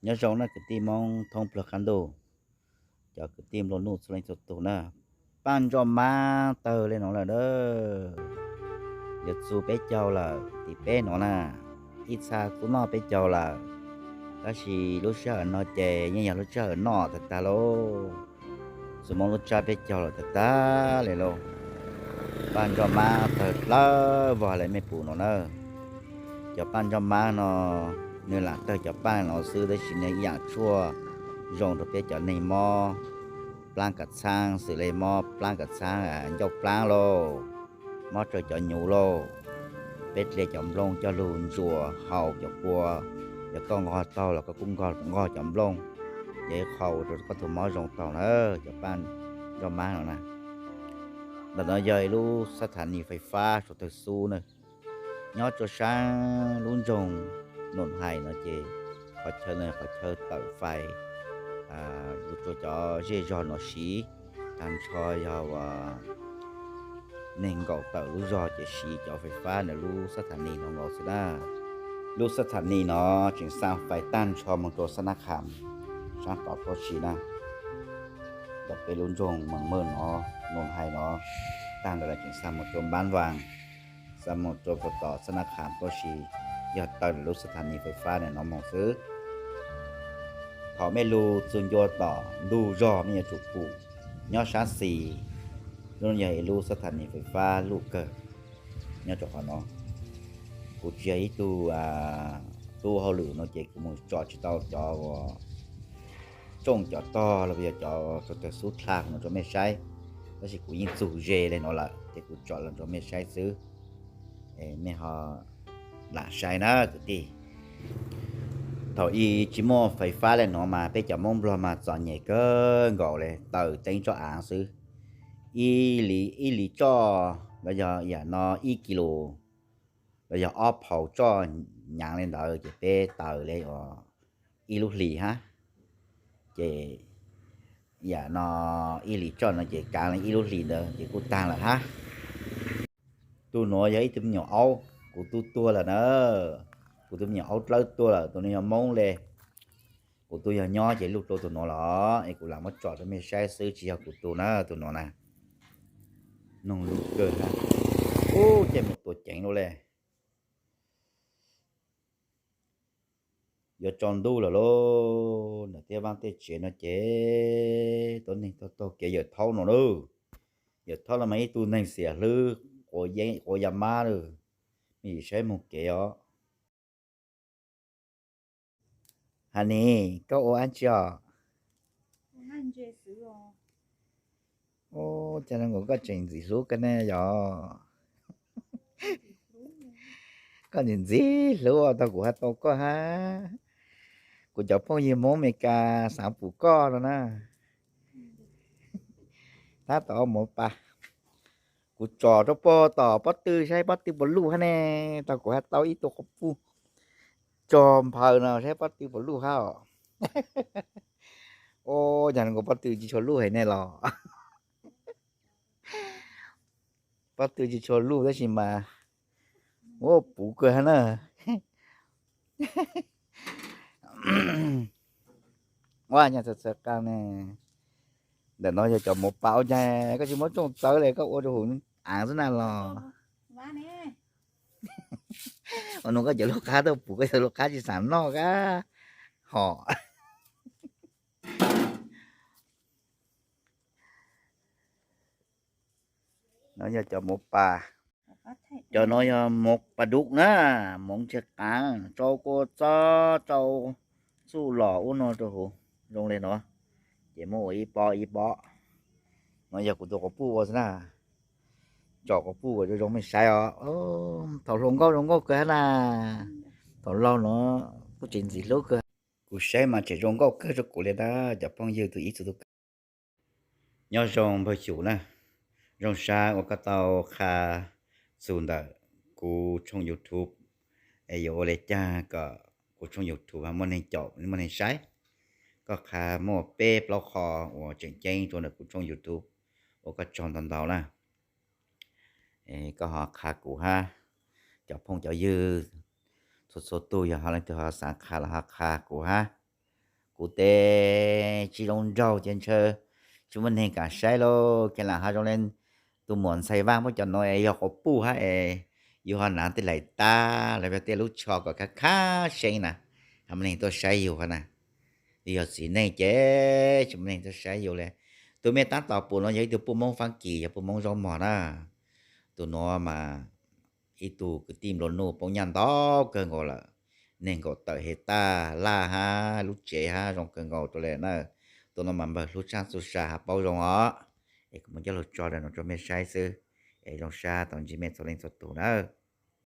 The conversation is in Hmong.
Nyob zoo na kwv tij Hmoob thoob plawg qab ntuj, cov kwv tij nplua nuj txhua leej txhua tus na. Paj ntsoj mab tawg li no lawm na, yuav txug peb caug lawm tim peb no na, ib txha twb noj peb caug lawm, tab sis lub sij hawm no ces yeej yog lub sij hawm noj tag tag lauj. Txug Hmoob lub tsab peb caug lawm tag tag li lauj. Paj ntsoj mab tawg plawg vog li mej pum no na. Cov paj ntsoj mab no, nws lam tawg cov paj no xwb tab sis nws ib yam tshuaj zoo rau peb cov neeg mob plaab kav txhaab xws li mob plaab kav txhaab ncauj plaab lauj, mob raws cov nyuv lauj. Peb dle cov nplooj coj lug ntsuas haus cov kua, yog koj nqog taug los koj kuj nqog cov nplooj, yog ib qho ua rau koj tus mob zoo taug na, cov paj ntsoj mab no na. Ntawm no yog ib lub xab tha nis fais fab suav tawg xub na, nyob rua saab lub nroog Noom Hais no ces qhov chaw no qhov chaw tawm fais rua cov zej zog no siv, tag nrho yog neeg nkaum tawm lub zog ces siv cov fais fab ntawm lub xab tha nis no nkaus xwb na. Lub xab tha nis no tseem xa fais tag nrho moog rua Xab Nab Kham saab tod tuab si na. Ntawm peb lub nroog Meem Mawj no, Noom Hais no, tag ntawd lawm tseem xa moog rua Npaab Vaas, xa moog rua puag tom Xab Nab Kham tuab si, yog taw lub xab tha nis fais fab ntawm no moog xwb. Thaum mej lug txug ncua tom ntug zog mej yuav tsum pum, nyob saab xis, lub no yog ib lub xab tha nis fais fab luj kawg nyob rua qhov no. Kuv tsis yog ib tug tub hauj lwm no ces kuv mus tsom tsis tau cov uas tsooj cov tog los yog cov suav tawg xub dlha no rua mej saib, tab sis kuv yeej txug ze le no lawm ces kuv tsom los rua mej saib xwb. Mej ho lam saib na kwv tij. Thaum i tsis muaj fais fab le no mas peb cov Moob Nplog mas txom nyem kawg nkaus le, taws teeb tsob aav xwb. Ib li, ib li tsob los yog yam no ib kis lus los yog ob phaus tsob nyaav le ntawd ces peb taws le ib lub hlis hab. Ces yam no ib li tsob no ces kaav le ib lub hlis ntawd ces kuj taag lawm hab. Tug nuav yog ib tug me nyuam aub kuv tub tuag lawm na. Kuv tug me nyuam aub dlawb tuag lawm, tug nuav yog Moob le. Kuv tub yog nyob ces luj rua tug nuav los es kuv lam muab tsom rua mej saib xwb, tsis yog kuv tug na, tug nuav na. Noog luj kawg hab. Ub, caij mus tua ceev lawm le. Yuav tsaus ntuj lawm lauj, nam tej vaaj tej tsev no ces tuab neeg taug taug kev yawm thaub no lauj. Yawm thaub los mas ib tug neeg xiam hlwb, quav ya mab lawm, mej yim saib moog kev os. Hab nis, koj ua dlaab tsi os? Ua, cas zoo nkaus koj tseem ntxim hlub kawg ne yog? Koj ntxim ntxim hlub tau kuv has tau koj hab. Kuv cov phooj ywg Hmoob Amelikas xaav pum koj no na. Tab tom ua mov pas. Kuv tsom rua puag tom pob tw saib pob tw puas luj hab ne. Tau kuv has tau ib tug quas puj tso nphaws no saib pob tw puas luj hab os. Ua, yog nkaus pob tw tsis tshua luj heev ne los. Pob tw tsis tshua luj tab sis mas ua puv kawg hab na. Ua, nyaj txawv txawv qab ne. Ntawm no yog cov mov pas ua caag koj tsis muab tsooj txawv le, koj ua rua huv aav xwb na los. Ua no koj cov lub qab tuaj puv, koj cov lub qab tsis xav noj kab hom. No yog cov mov pas. Cov no yog mov pas dub na, mov ntseg qaav, rau kua txob, rau txuj lom ub no rau huv zoo le no, ces muab ua ib pob ib pob. No yog kuv tus quas puj ua xwb na. Tsom quas puj ua zoo zoo mej saib os. Thaum hluas nkauj zoo nkauj kawg hab na. Thaum laug no kuj tsis ntxim hlub kawg. Kuv saib mas tseem zoo nkauj kawg rua kuv le ntag cov phooj ywg tug ib txug tug kawg. Nyob zoo npawg Xyum na, zoo sab uas koj tau qha txug ntawm kuv tshooj YouTube, es yuav ua le caag kom kuv tshooj YouTube muaj neeg caum muaj neeg saib. Koj qha muaj peb plaub qho uas tseem ceeb rua ntawm kuv tshooj YouTube uas koj tsaug ntau ntau na. Koj ho qha kuv hab, cov phooj cov ywg txhua txhua tug yog ho leej twg ho xaav qha los ho qha kuv hab. Kuv tes tsis zoo nraug ces ntshe tsis muaj neeg kam saib lauj. Kiag lam ho zoo li tus muam ntxhais Vaj muab cov nuav es yog quas puj hab es yus ho hnav tej laim tab los yog tej lub tsho kom khab khab seeb na, ho muaj neeg tuaj saib yus hov na. Yog txiv neej ces tsis muaj neeg tuaj saib yus li. Tus mej tab tom pum no yog ib tug puj Moob Faab Kis, yog puj Moob zaub mog na. Tus nuav mas ib tug kwv tij nplua nuj poob nyaj ntau kawg nkaus lawm, neeg nkaum tawm hev taj laj hab lub tsev hab zoo kawg nkaus rua li na. Tus nuav mas npawg hlub tshaj txuj sa hab paub zoo os. Es kuv muab coj lug tso rua nuav rua mej saib xwb, es zoo sab tau ntsib mej txhua leej txhua tug na.